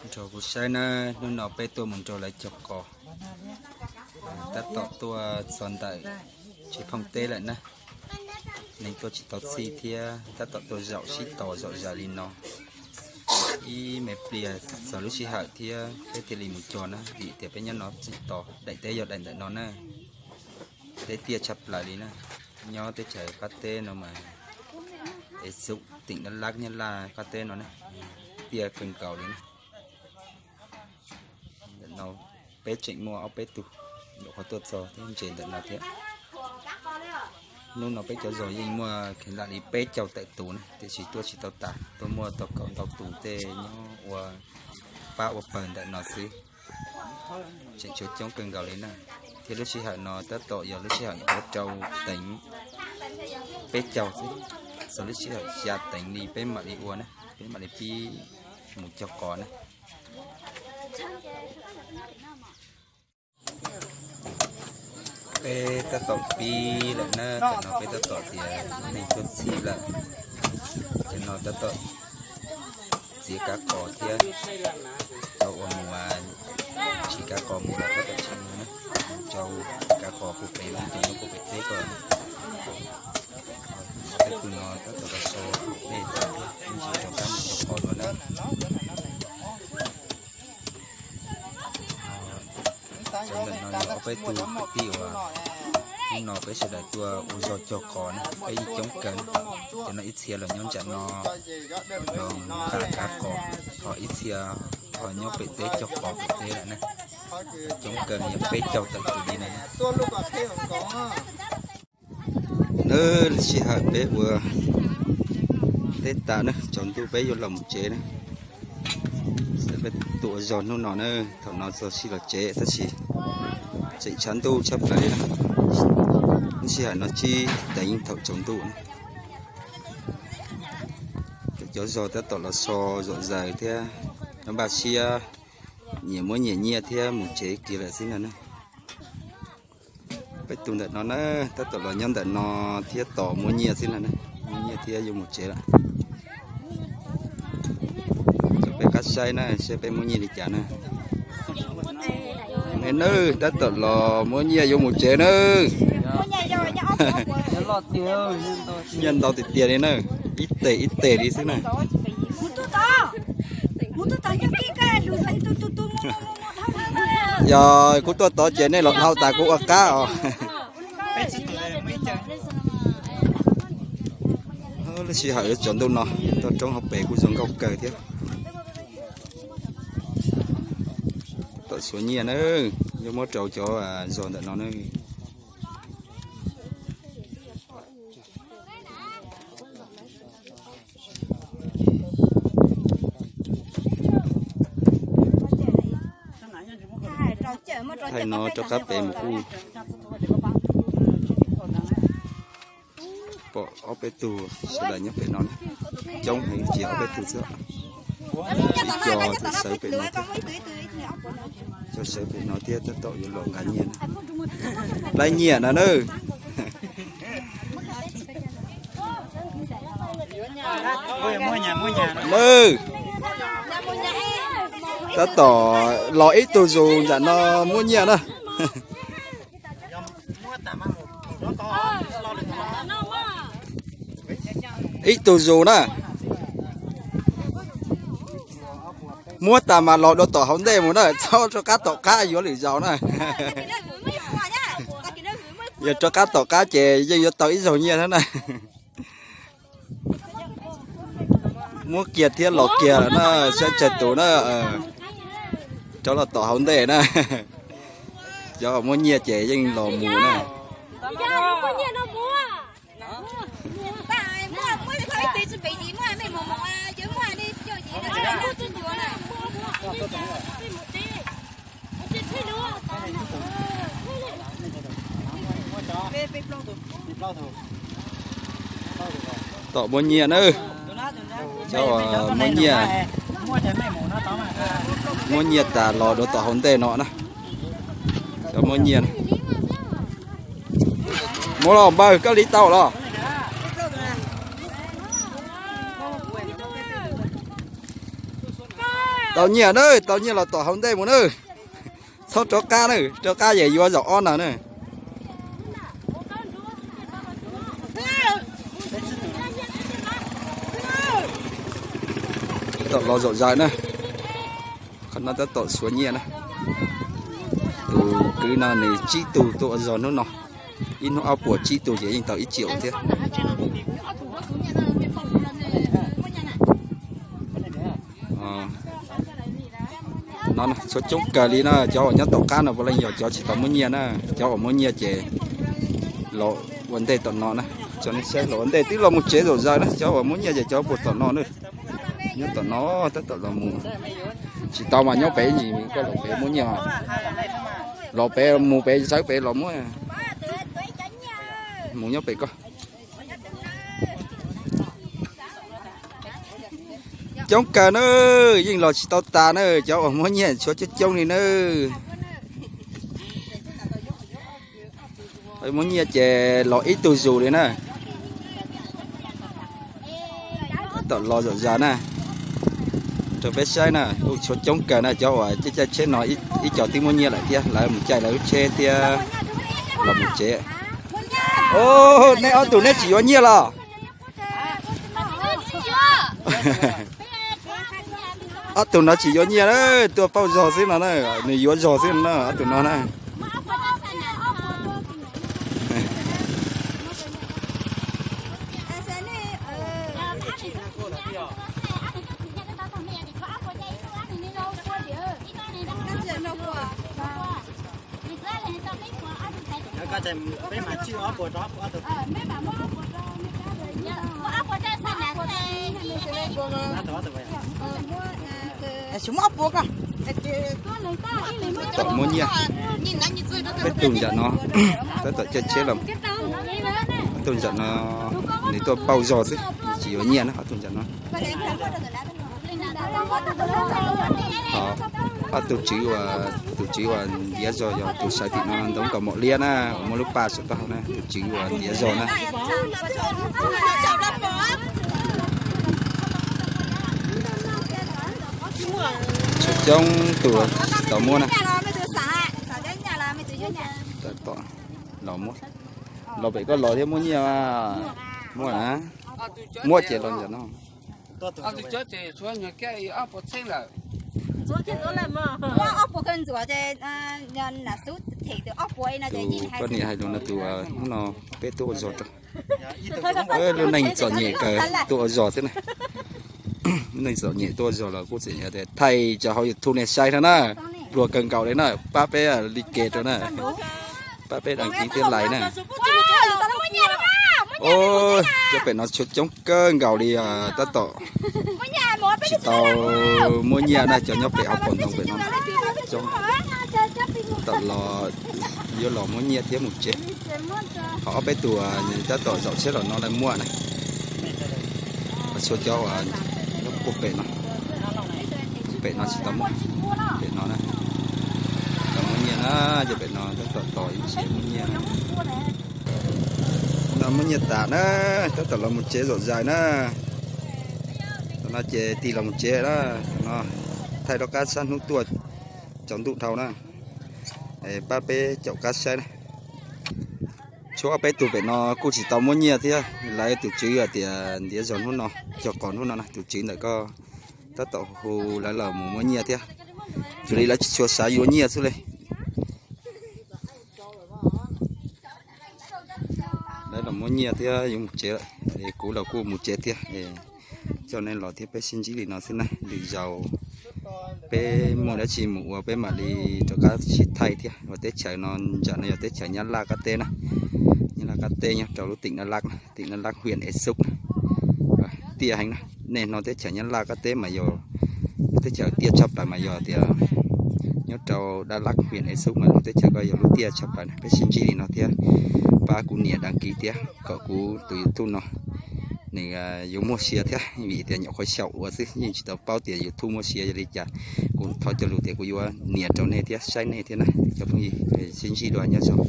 Nrog kuv saib na, hnub no peb tuaj mus nrog lawv cog qos, tab tom tuaj txog ntawm tsev Phooj Teb lawm na. Neeg tuaj tsis tau txhij thiab tab tom tuaj zaum sib tos zaum zais li no. Ib me pliag txog lub sij hawm thiab peb thiaj li mus cog na, vim tias peb nyob no tsis tos, daim teb yog daim ntawm no na. Teb tiaj tshaj plaws li na. Nyob teb chaws qab teb no mas, es xub teem Dab Lab Nyab Laj qab teb no na, tiaj kawg nkaus li na. Ntawm no peb tseem muaj ob peb tug nyuam qhuav tuaj txog thiab ntses ntawm no thiab. Hnub no peb cov zog yeej muaj kheev lam li peb caug tawm tus na, tiam sis tuaj tsis tau tas, tuaj muaj tau kaum ntau tus tej nyob ua pab ua pawg ntawm no xwb. Tseem tshuav coob kawg nkaus li na, thiab lub sij hawm no tab tom yog lub sij hawm nyuam qhuav rau teev peb caug xwb, txog lub sij hawm xya teev li peb mam li ua na, peb mam li pib mus cog qos na. Peb tab tom pib lawm na, tam no peb tab tom tias neeg tuaj txhij lawm, ces no tab tom txiav kab qos thiab, rau uas mus tsis kab qos mus los tab tom tsis mus na, rau kab qos puag pem lub tus nyob puag pem teb ko. Tej tus no tab tom los so pem teb, tab sis rov qab mus cog qos dua na. Cov ntawm no yog ob peb tug kwv tij uas hnub no peb sawv daws tuaj ua zog cog qos na, peb yeej coob kawg na. Cov no ib txhia los nyob nram no los nqa kab qos, ho ib txhia ho nyob pem teb cog qos pem teb lawm na. Coob kawg li yog peb caug tawm tus li na. Nawb, lub sij hawm peb ua teb tas na, tsaus ntuj peb yuav los mus tsev na. Peb tuaj ua zog hnub no na, thaum no txog sij los tsev tab sis tseem tshav ntuj tshaj plaws li na. Lub sij hawm no tsib teev thaum tsaus ntuj na. Cov zog tab tom los so zom zaws thiab, nyob npaj siab nyias muab nyias nyiaj thiab mus tsev kiag lawm xwb no na. Peb tus ntawm no na, tab tom los nyob ntawm no thiab tos muab nyiaj xwb no na, muab nyiaj thiab yuav mus tsev lawm. Coj peb qab saib na, saib peb muab nyiaj li cas na. Nawb, tab tom los muab nyiaj yuav mus tsev nawb. Nyiaj ntau tiag tiag li na, ib tes ib tes li xwb na. Yog kuv tuaj tod ces nej los dhau tas kuv ua qab os. Lub sij hawm yuav tsaus ntuj no, toj roob hauv pes kuj zoo nkauj kawg thiab. Tom xuav nyiaj na, yuav muab rau cov zog ntawm no na. Thaij no rov qab pem mus kuj pom ob peb tug sawv daws nyob pem no, coob heev, tsis yog ob peb tug xwb. Ib co tseem sawv pem no thiab, co sawv pem no thiab tab tom yuav los nqa nyiaj na. Laib nyiaj no na. Nawb, tab tom los ib tug zus nram no muab nyiaj na. Ib tug zus na. Muab tas mas los dua tom hauv ntej mus na, txhob rov qab tom qab yuav lwm zaus na. Yog rov qab tom qab ces yeej yuav tau ib zaug nyiaj thiab na. Muab kiag thiab los kiag lawm na, saib tsawg tus na. Rov los tom hauv ntej na. Cov muab nyiaj ces yeej los mus na. Tom muab nyiaj na. Cov muab nyiaj, muab nyiaj tas los dua tom hauv ntej no na. Cov muab nyiaj, muab los npawg, koj li tau los? Tau nyiaj na, tau nyiaj los tom hauv ntej mus na. Txhob rov qab na, rov qab ces yuav zaum ob na na. Tab tom los zaum zais na. Qhov no tab tom xuav nyiaj na. Tus kwv no nws tsib tug tuaj ua zog hnub no. Ib hnub ob puas tsib tug ces yeej tau ib tsiaum thiab. No tshuav coob kawg li na, cov uas nyob tom qab no puav leej yog cov tsis tau muab nyiaj na. Cov uas muab nyiaj ces los ua ntej tom no na. Cov nej saib los ua ntej twb los mus tsev zaum zais na, cov uas muab nyiaj ces cov puag tom no na. Nyob tom no tab tom los mus. Tsis tau mas nyob pem ntsis, koj los pem muab nyiaj. Los pem mus pem sawv pem los muab. Mus nyob pem koj. Coob kawg na, yeej los tsis tau tas na, cov uas muab nyiaj tshuav coob coob li na. Muab nyiaj ces los ib tug zus li na. Tab tom los zaum zais na, rau peb saib na, kuj tshuav coob kawg na, cov uas caij caij tsheb no ib co twb muab nyiaj lawm thiab, lawv mus caij lawv lub tsheb thiab los mus tsev. Neb ob tug neb tsis yuav nyiaj los? Ob tug no tsis yuav nyiaj na, tuaj pauj zog xwb no na, nws yuav zog xwb no na, ob tug no na. Tom muab nyiaj, peb tug nram no, tab tom caij tsheb los, peb tug nram no, nws tuaj pauj zog xwb, tsis yuav nyiaj na, ob tug nram no. Ob tug tswv, tus tswv uas ntiav zog yog tus sawv tim no ntoo kaus mom liab na, uas muaj lub paj saum taub hau na, tus tswv uas ntiav zog na. Tshuav coob tus tsis tau muab na. Los muab, los pem koj los thiab muab nyiaj. Muaj na, muab ces los ntawm no. Tus poj niam hais lus no, tus hnub no peb tuaj ua zog rau, lub neej txom nyem kawg tuaj ua zog xwb na. Lub neej txom nyem tuaj ua zog los kuj txom nyem tias thaij tso hauv YouTube nej saib no na. Pluag kawg nkaus li na, pab peb like rau na, pab peb đăng ký thiab like na. Cov pem no tshuav coob kawg nkaus li, tab tom tsis tau muab nyiaj na, cov nyob pem hauv paus ntoo pem no coob. Tab tom los, yuav los muab nyiaj thiab mus tsev. Ho ob peb tug tab tom zaum tsheb los no lawv muab na. Ho tshuav cov uas nyob puag pem no, pem no tsis tau muab, pem no na. Tau muab nyiaj na, cov pem no tab tom tos ib tsiv muab nyiaj na. No muab nyiaj tas na, tab tom los mus tsev zaum zais na. Tam no ces tig los mus tsev na, tam no thaij rov qab sab hnub tuaj tsaus ntuj dhau na. Pab peb caum qab saib na. Tshuav ob peb tug pem no kuj tsis tau muab nyiaj thiab, lawv tus tswv hais tias ntiav zog hnub no, yog qos hnub no na, tus tswv ntawm ko tab tom hu lawv los mus muab nyiaj thiab. Yog li lawv tsis tshua xav yuav nyiaj xwb li. Lawv los muab nyiaj thiab yuav mus tsev lawm, kuv los kuj mus tsev thiab. Coj nej los thiab peb sib ntsib li no xwb na, lwm zaus peb muaj dab tsi mus ua peb mam li rov qab sib thaij thiab. Uas teb chaws no, nram no yog teb chaws Nyab Laj qab teb na, Nyab Laj qab teb nyob rau lub tỉnh Đắk Lắk, tỉnh Đắk Lắk, huyện Ea Súp na. Tiaj heev na, nej hnov teb chaws Nyab Laj qab teb mas yog teb chaws tiaj tshaj plaws mas yog tias nyob rau Đắk Lắk, huyện Ea Súp mas lub teb chaws ko yog lub tiaj tshaj plaws na. Peb sib ntsib li no thiab, pab kuv nias đăng ký thiab kom kuv tus YouTube no nws yuav muaj sia thiab, vim tias nyuam qhuav xyaum ua xwb yeej tsis tau paub tias YouTube muaj sia, yog li cas kuv thov cog lus tias kuv yuav nias rau nej thiab saib nej thiab na cov phooj ywg. Sib ntsib dua, nyob zoo.